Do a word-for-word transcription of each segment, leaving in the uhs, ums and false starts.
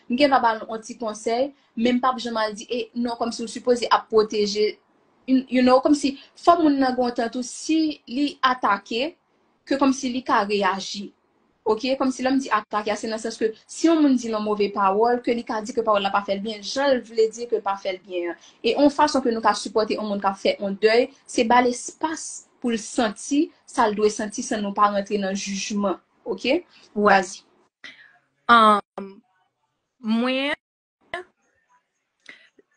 m gen dwa ba l yon ti konsèy, men m p ap janm al di, e non, kòmsi ou sipoze ap pwoteje, you, you know, kòmsi fò moun nan gen yon tan tou, si li atake, ke kòmsi li ka reyaji. Ok, kòmsi lè m di atake a, se nan sans ke si yon moun di l yon move pawòl, ke li ka di ke pawòl la pa fè l byen, jan l vle di ke l pa fè l byen an. E yon fason ke nou ka sipòte yon moun k ap fè yon dèy, se ba l espas pou l santi sa l dwe santi san nou pa rantre nan jijman. Ok? Wè. Vas-y. Um, mwen,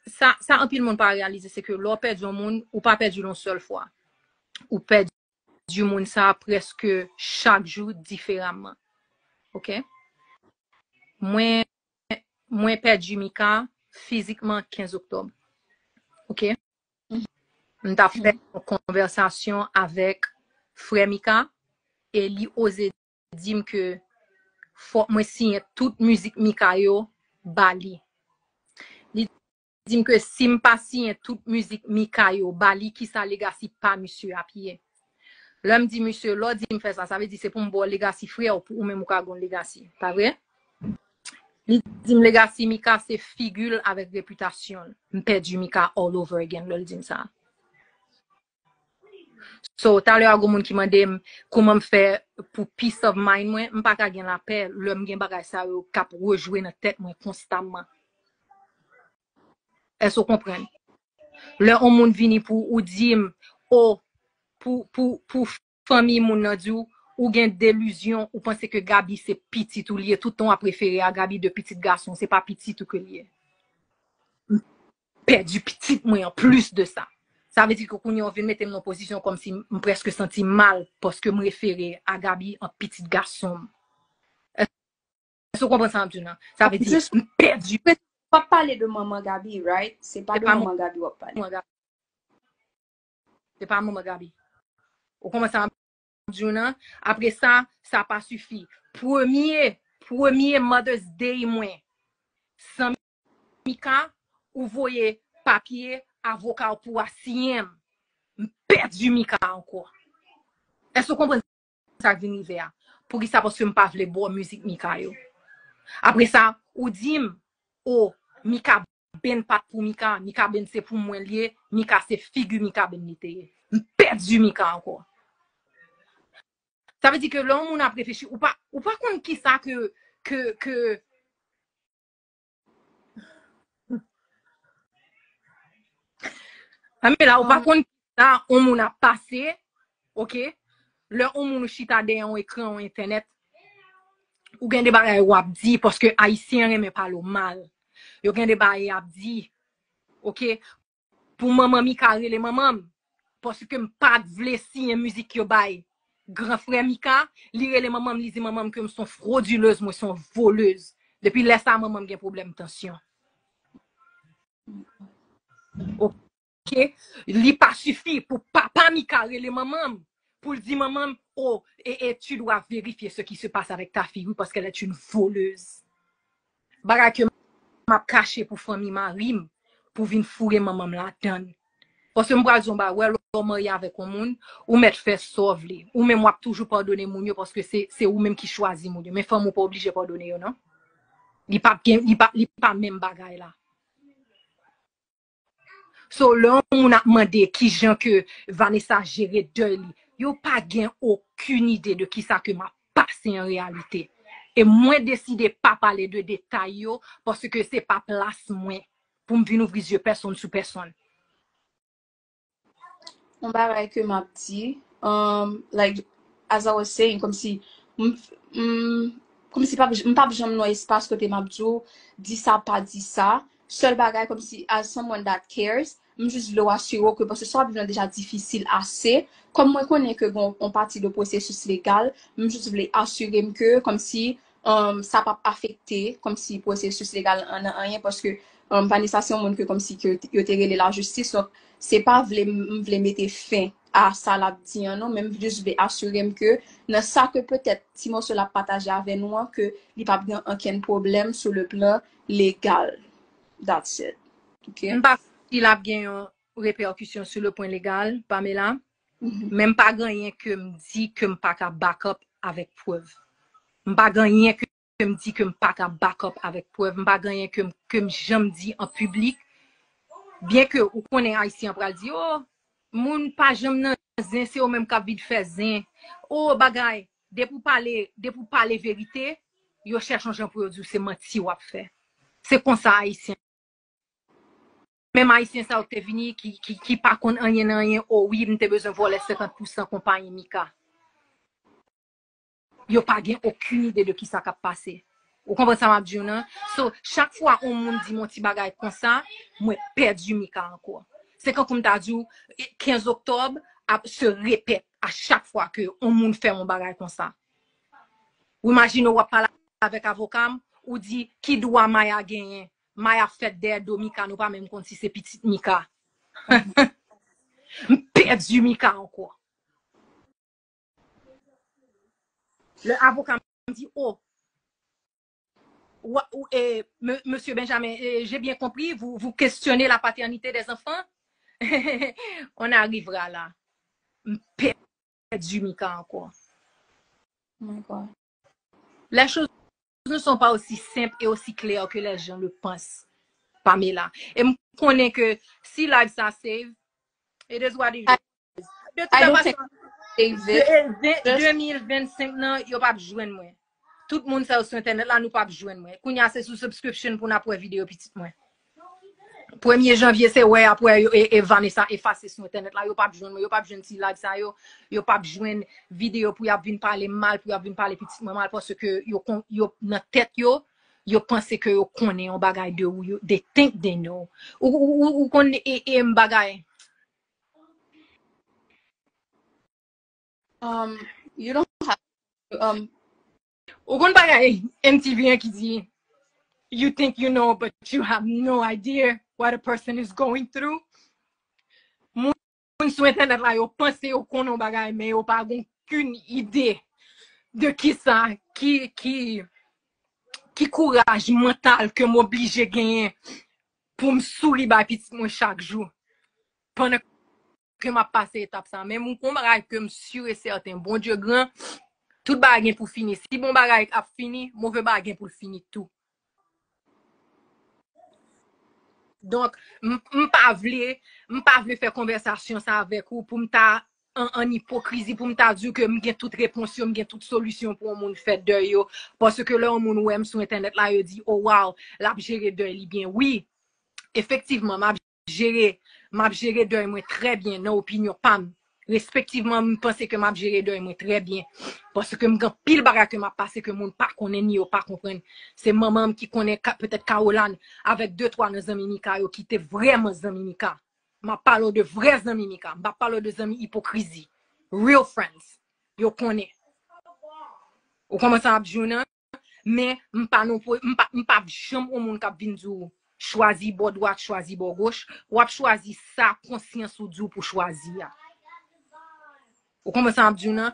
sa, sa anpil moun pa reyalize, se ke lè w pèdi yon moun, ou pa pèdi l yon sèl fwa. Ou pèdi moun sa prèske chak jou diferaman. Ok? Mwen, mwen pèdi Mika fizikman kenz oktòb. Ok? M t ap fè yon konvèsasyon avèk frè Mika e li oze di m ke fòk mwen siyen tout mizik Mika yo ba li. Li di m ke si m pa siyen tout mizik Mika yo ba li, kisa legacy pa misye ap ye. Lè m di misye, lè w di m fè sa, sa vle di se pou m ba w legacy frè w, pou ou menm ou ka gen yon legacy. Pa vre? Li di m legacy Mika se figi l avèk repitasyon l. M pèdi Mika all over again lè l di m sa. So, talè a gon moun ki mande m kòman m fè pou peace of mind mwen, m pa ka gen lapè lè m gen bagay sa yo k ap rejwe nan tèt mwen konstamman. Èske w konprann? Lè yon moun vini pou ou di m, o, pou, pou, pou fanmi moun nan di w, ou gen delizyon, ou panse ke Gaby se pitit ou li ye, tout tan w ap refere a Gaby de pitit gason, se pa pitit ou ke li ye. M pèdi pitit mwen an plis de sa. Sa vle di ke kounye a w vin mete m nan pozisyon kòmsi m prèske santi m mal paske m refere a Gaby an pitit gason m. Èske w konprann sa m ap di w nan? Sa vle di, m pèdi. W ap pale de manman Gaby, right? Se pa de manman Gaby w ap pale. Se pa manman Gaby. Ou konprann sa m ap di w nan? Apre sa, sa pa sifi. Premye, premye Mother's Day mwen, san Mika, ou voye papye avoka w pou asiyen m. M pèdi Mika ankò. Èske w konprann sa k vin rive a? Poukisa? Paske m pa vle ba w mizik Mika yo. Apre sa, ou di m, o, Mika Ben pa t pou Mika, Mika Ben se pou mwen li ye, Mika se figi Mika Ben li te ye. M pèdi Mika ankò. Sa vle di ke lè yon moun ap reflechi, ou pa, ou pa konn kisa ke, ke, ke, Amela, ou pa konn kisa yon moun ap pase, ok? Lè yon moun ou chita dèyè yon ekran, yon entènèt, ou gen de bagay w ap di, paske Ayisyen renmen pale w mal. Yo gen de bagay y ap di, ok? Pou manman Mika rele manman m, paske m pa t vle siyen mizik yo bay gran frè Mika, li rele manman m, li di manman m ke m se yon fwodilez, mwen se yon volez. Depi lè sa, manman m gen pwoblèm tansyon. Ok? Li pa sifi pou papa Mika rele manman m, pou l di manman m, o, e, e tu dois vérifier ce qui se passe avec ta fille, oui, parce qu'elle est une voleuse. Bagay ke m ap kache pou fanmi mari m, pou vin foure manman m ladann. Paske m pral di w yon bagay, wè, lè w marye avèk yon moun, ou mèt fè sa w vle. Ou menm w ap toujou padone moun yo paske se, se ou menm ki chwazi moun yo. Men fanmi w pa oblije padone yo, non. Li p ap gen, li pa, li pa menm bagay la. So, lè yon moun ap mande kijan ke Vanessa jere dèy li, yo pa gen okenn ide de kisa ke m ap pase an reyalite. E mwen deside pa pale de detay yo, paske se pa plas mwen pou m vin ouvri zye pèsonn sou pèsonn. Yon bagay ke m ap di, um, like, as I was saying, kòmsi, m, m, kòmsi p ap, m p ap janm nan espas kote m ap di w, di sa, pa di sa. Sèl bagay, kòmsi, as someone that cares, m jis vle w asire w ke, paske sa w ap viv lan deja difisil ase. Kòm mwen konnen ke gen yon pati de pwosesis legal, m jis vle asire m ke, kòmsi, um, sa p ap afekte, kòmsi, pwosesis legal an nan anyen, paske, um, Vanessa se yon moun ke, kòmsi, ke yo te rele lajistis. Donk, se pa vle m, m vle mete fen a sa l ap di an non, men m jis vle asire m ke nan sa ke petèt ti mòso l ap pataje avè nou an, ke li p ap gen okenn pwoblèm sou le plan legal. That's it. Ok? M pa si l ap gen yon repèkisyon sou le pwen legal, Pamela, men m pa gen anyen ke m di ke m pa ka back up avèk prèv. M pa gen anyen ke ke m di ke m pa ka back up avèk prèv, m pa gen anyen ke m, ke m janm di an piblik. Byen ke ou konnen Ayisyen an pral di, oh, moun pa janm nan zen, se yo menm k ap vin fè zen. Oh, bagay, depi w pale, depi w pale verite, yo chèche yon jan pou yo di w se manti w ap fè. Se konsa Ayisyen. Menm Ayisyen sa yo k te vini, ki, ki, ki pa konn anyen nan anyen, oh wi, m te bezwen vòlè senkant pousan konpayi Mika. Yo pa gen okenn ide de kisa k ap pase. Ou konprann sa m ap di w nan? So, chak fwa yon moun di m yon ti bagay konsa, mwen pèdi Mika ankò. Se kankou m ta di w, kenz oktòb ap se repèt a chak fwa ke yon moun fè yon bagay konsa. Ou imajine w ap pale avèk avoka m, ou di, ki dwa Maya genyen? Maya fèt dèyè do Mika, nou pa menm konn si se pitit Mika. M pèdi Mika ankò. Lè avoka m di, oh, wa- ou- eh, me- Monsieur Benjamin, eh, j'ai bien compris, vous, vous questionnez la paternité des enfants. On arrivera là. M pèdi Mika ankò. Oh my God. Les choses ne sont pas aussi simples et aussi claires que les gens le pensent, Pamela. E m konnen ke si live sa save, it is what it is. De I toute don't think façon, David. de- de- de mil vennsenk nan, yo p ap jwenn mwen. Tout moun sa yo sou entènèt la, nou p ap jwenn mwen. Kounye a, se sou subscription pou n ap wè videyo pitit mwen. Premye janvye, se wè apre yo, e, e Vanessa efase sou entènèt la, yo p ap jwenn mwen, yo p ap jwenn ti live sa yo, yo p ap jwenn videyo pou y ap vin pale m mal, pou y ap vin pale pitit mwen mal, paske yo, kon- yo nan tèt yo, yo panse ke yo konnen yon bagay de ou, yo, they think they know. Ou, ou, ou, ou konn e, e m bagay. Um, you don't have to, um, Ou konn bagay M T V an ki di, you think you know, but you have no idea what a person is going through. Moun sou entènèt la, yo panse yo konnen yon bagay, men yo pa gen okenn ide de kisa, ki, ki, ki kouraj mantal ke m oblije genyen pou m souri bay pitit mwen chak jou. Pandan ke m ap pase etap sa. Men m gon bagay ke m si e sèten. Bondye gran, tout bagay gen pou fini. Si bon bagay ap fini, move bagay gen pou l fini tou. Donk, m, m pa vle, m pa vle fè konvèsasyon sa avèk ou pou m ta an, an ipokrizi, pou m ta di w ke m gen tout repons yo, m gen tout solisyon pou yon moun fè dèy yo. Paske lè yon moun wè m sou entènèt la, yo di, oh wow, l ap jere dèy li byen. Wi, efektivman, m ap jere, m ap jere dèy mwen trè byen nan opinyon pa m. Respektivman, m panse ke m ap jere dèy mwen trè byen. Paske m gen anpil bagay ke m ap pase ke moun pa konnen ni yo pa konprann. Se manman m ki konnen, ka- petèt Caroline, avèk de twa nan zanmi Mika yo ki te vrèman zanmi Mika. M ap pale w de vrè zanmi Mika. M p ap pale w de zanmi ipokrizi. Real friends. Yo konnen. Ou konprann sa m ap di w nan? Men m pa non pwe- m pa m p ap janm yon moun k ap vin di w chwazi bò dwat, chwazi bò goch. W ap chwazi sa konsyans ou di w pou chwazi a. Ou konprann sa m ap di w nan?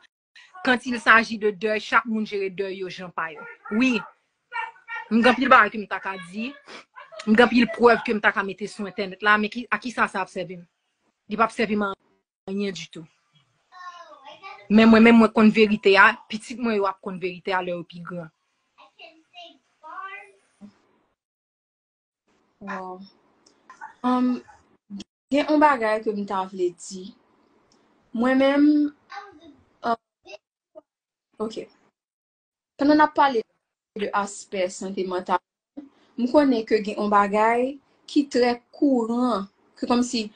Quand il s'agit de dèy, chak moun jere dèy yo jan pa yo. Wi, m gen anpil bagay ke m ta ka di, m gen anpil prèv ke m ta ka mete sou entènèt la, men ki, a kisa sa ap sèvi m? Li p ap sèvi m a anyen ditou. Men mwen menm mwen konn verite a, pitit mwen yo ap konn verite a lè yo pi gran. Wow. Um, gen yon bagay ke m ta vle di. Mwen menm, um, ok. Pandan n ap pale de aspè sante mantal, m konnen ke gen yon bagay ki trè kouran, ke kòmsi,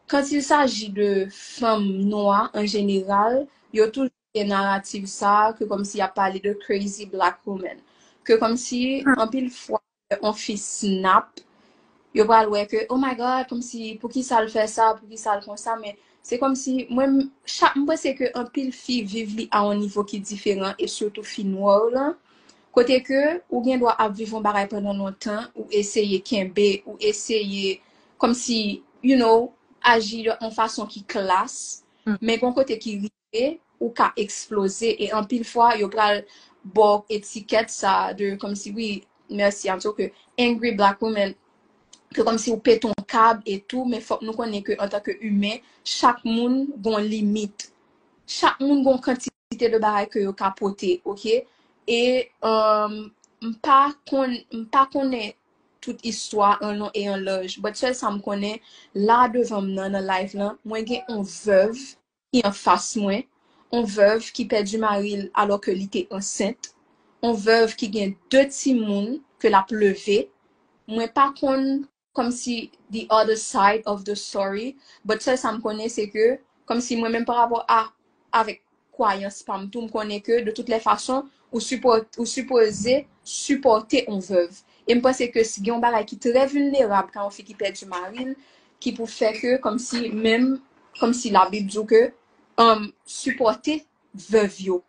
quand il s'agit de fanm nwa an jeneral, yo toujou gen naratif sa, ke kòmsi y ap pale de crazy black woman. Ke kòmsi, anpil fwa, yon fi snap, yo pral wè ke, oh my God, kòmsi, poukisa l fè sa, poukisa l konsa, men se kòmsi, mwen, chak, m panse ke anpil fi viv li a yon nivo ki diferan, e sitou fi nwa yo lan, kote ke ou gen dwa ap viv yon bagay pandan lontan, ou eseye kenbe, ou eseye, kòmsi, you know, aji yon fason ki klas, men gon kote ki rive, ou ka eksploze, e anpil fwa, yo pral ba w etikèt sa de, kòmsi, wi, mèsi, I'm so ke angry black woman, ke kòmsi ou pete yon kab e tou, men fòk nou konnen ke antanke imen, chak moun gon limit. Chak moun gon kantite de bagay ke yo ka pote, ok? E, um, m pa konn, m pa konnen tout istwa an lon e an laj. But sèl sa m konnen, la devan m nan, nan live lan, mwen gen yon vèv ki anfas mwen, yon vèv ki pèdi mari l alò ke li te ansent, yon vèv ki gen de timoun ke l ap leve. Mwen pa konn kòmsi the other side of the story, but sèl sa m konnen se ke kòmsi mwen menm pa rapò a avèk kwayans pa m tou, m konnen ke de toutes les façons ou sipò, ou sipoze sipòte yon vèv. E m panse ke si gen yon bagay ki trè vilnerab kan yon fi ki pèdi mari l, ki pou fè ke kòmsi menm, kòmsi Labib di w ke um, sipòte vèv yo.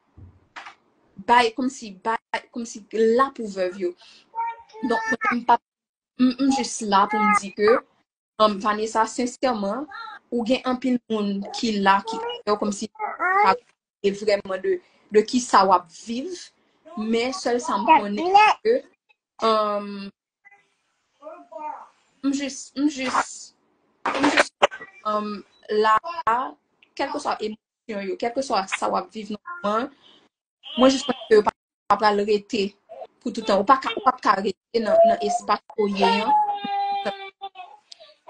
Bay, kòmsi, bay, kòmsi la pou vèv yo. Donk, mwen, m pa, m, m jis la pou m di ke um, Vanessa, sensèman, ou gen anpil moun ki la, ki fè w kòmsi pa konnen vrèman de, de ki sa w ap viv, men sèl sa m konnen, se ke um, m jis, m jis, m jis um, la, kèlkeswa emosyon yo, kèlkeswa sa w ap viv nan moman, mwen jis konnen ke yo pa, pa pral rete pou toutan. Ou pa ka, ou p ap ka rete nan, nan espas ou ye an.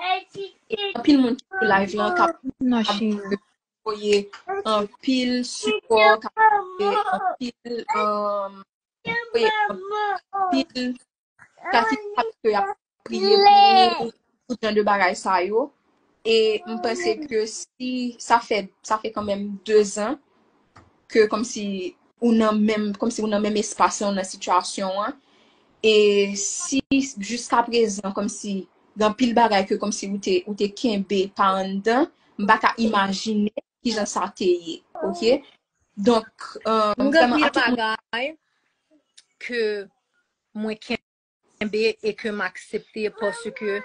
E anpil moun ki sou live lan k ap, k ap voye anpil sipò, k ap voye anpil, um, voye anpil kalkil ke y ap priye pou ou, tout jan de bagay sa yo. E m panse ke si sa fè, sa fè kanmenm dezan ke kòmsi ou nan menm, kòmsi ou nan menm espas lan, ou nan sitiyasyon an. E si jiska prezan, kòmsi gen anpil bagay ke kòmsi ou te, ou te kenbe pa anndan, m pa ka imajine kijan sa te ye, oke? Donk, um, m gen vrèman, anpil bagay ke mwen kenbe e ke m aksepte paske.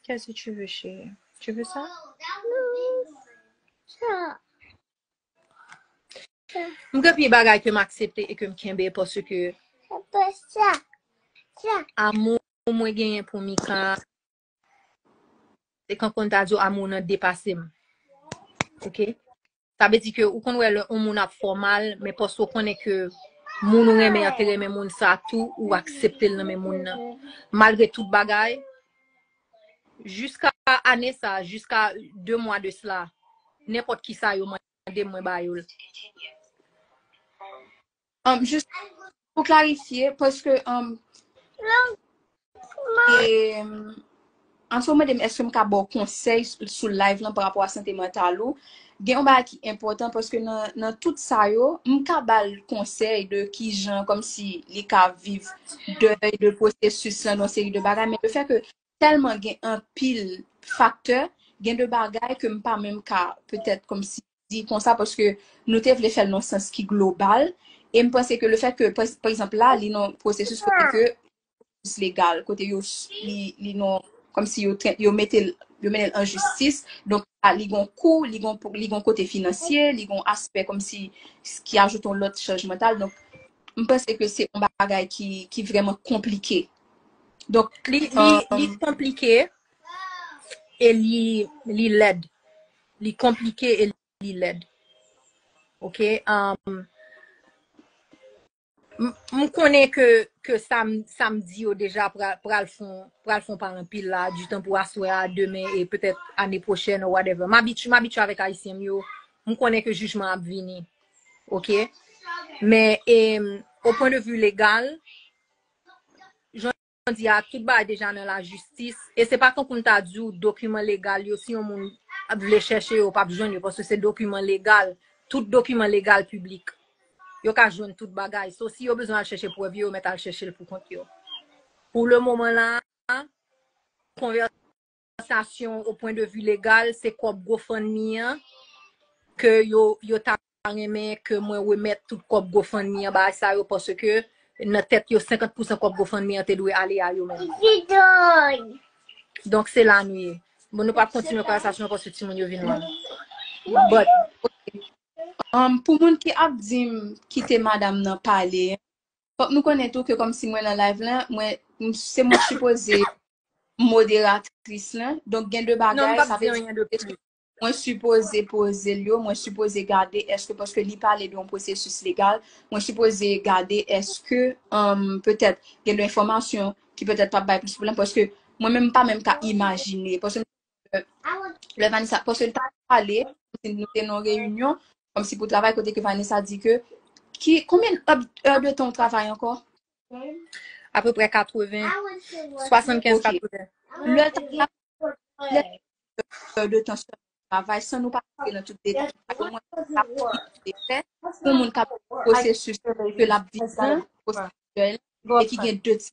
Qu'est-ce que tu veux, chérie? Tu veux ça? M gen pil bagay ke m aksepte e ke m kenbe paske amou mwen genyen pou Mika, se kan konn ta di w amou nan depase m. Oke? Sa vle di ke ou konn wè lè yon moun ap fè w mal, men paske w konnen ke moun ou renmen an te renmen moun sa tou, ou aksepte l nan men moun nan. Malgre tout bagay, jiska ane sa, jiska de mwa de sila, nenpòt ki sa yo mande m, mwen ba yo l. Um, jis pou klarifye, paske um, e, um, Anso mande m èske m ka ba w konsèy sou, sou live lan pa rapò a sante mantal ou. Gen yon bagay ki enpòtan paske nan, nan tout sa yo, m ka ba l konsèy de kijan kòmsi li ka viv dèy de pwosesis lan, yon seri de bagay, men le fè ke tèlman gen anpil faktè, gen de bagay ke m pa menm ka petèt kòmsi di konsa paske nou te vle fè l nan sans ki global. E m panse ke le fè ke, pa, pa egzanp la, li nan pwosesis kote ke jistis legal, kote yo, li, li nan, kòmsi yo, yo mete l, yo mennen l an jistis. Donk, li gon kou, li gon, li gon kote finansye, li gon aspè kòmsi ki ajoute yon lòt chaj mantal. Donk, m panse ke se yon bagay ki, ki vrèman konplike. Donk, li, li, li konplike e li, li lèd. Li konplike e li lèd. Oke? Um, m, m konnen ke, ke sa m, sa m di yo deja pral, pral fon, pral fon pa anpil la, ditan pou aswè a, demen e petèt ane pwochèn ou whatever. M abitye, m abitye avèk Ayisyen m yo. M konnen ke jijman ap vini. Oke? Men, e, o pwen de vi legal, jan di a, tout bagay deja nan lajistis. E se pa tankou m ta di w dokiman legal yo, si yon moun ap vle chèche yo, yo p ap jwenn yo, paske se dokiman legal. Tout dokiman legal piblik. Yo ka jwenn tout bagay. So, si yo bezwen al chèche prèv yo, yo mèt al chèche l pou kont yo. Pou le moman la, konvèsasyon o pwen de vi legal, se kòb GoFundMe an ke yo, yo ta renmen ke mwen remèt tout kòb GoFundMe an bagay sa yo, paske nan tèt yo, senkant pousan kòb GoFundMe an te dwe ale a yo menm. Donk, se la nou ye. Bon, nou p ap kontinye konvèsasyon an paske timoun yo vin wè m. But, um, pou moun ki ap di m kite madanm nan pale, fòk nou konnen tou ke kòmsi mwen nan live lan, mwen, m, se mwen ki sipoze moderatris lan. Donk, gen de bagay, sa vle di, mwen sipoze poze l yo, mwen sipoze gade èske, paske li pale de yon pwosesis legal, mwen sipoze gade èske, um, petèt gen de enfòmasyon ki petèt p ap bay plis pwoblèm, paske mwen menm pa menm ka imajine, paske lè Vanessa, paske l ta pale, nou te nan yon reyinyon, kòmsi pou travay, kote ke Vanessa di ke, ki, konbyen èdtan w travay ankò? Apeprè katreven, swasannkenz, katreven. Lè l ta lè de tan sèlman travay san nou pa rantre nan tout detay. Pou mwen, sa pou fè pou moun k ap pwosesis ke l ap viv la, pwosesis e ki gen de ti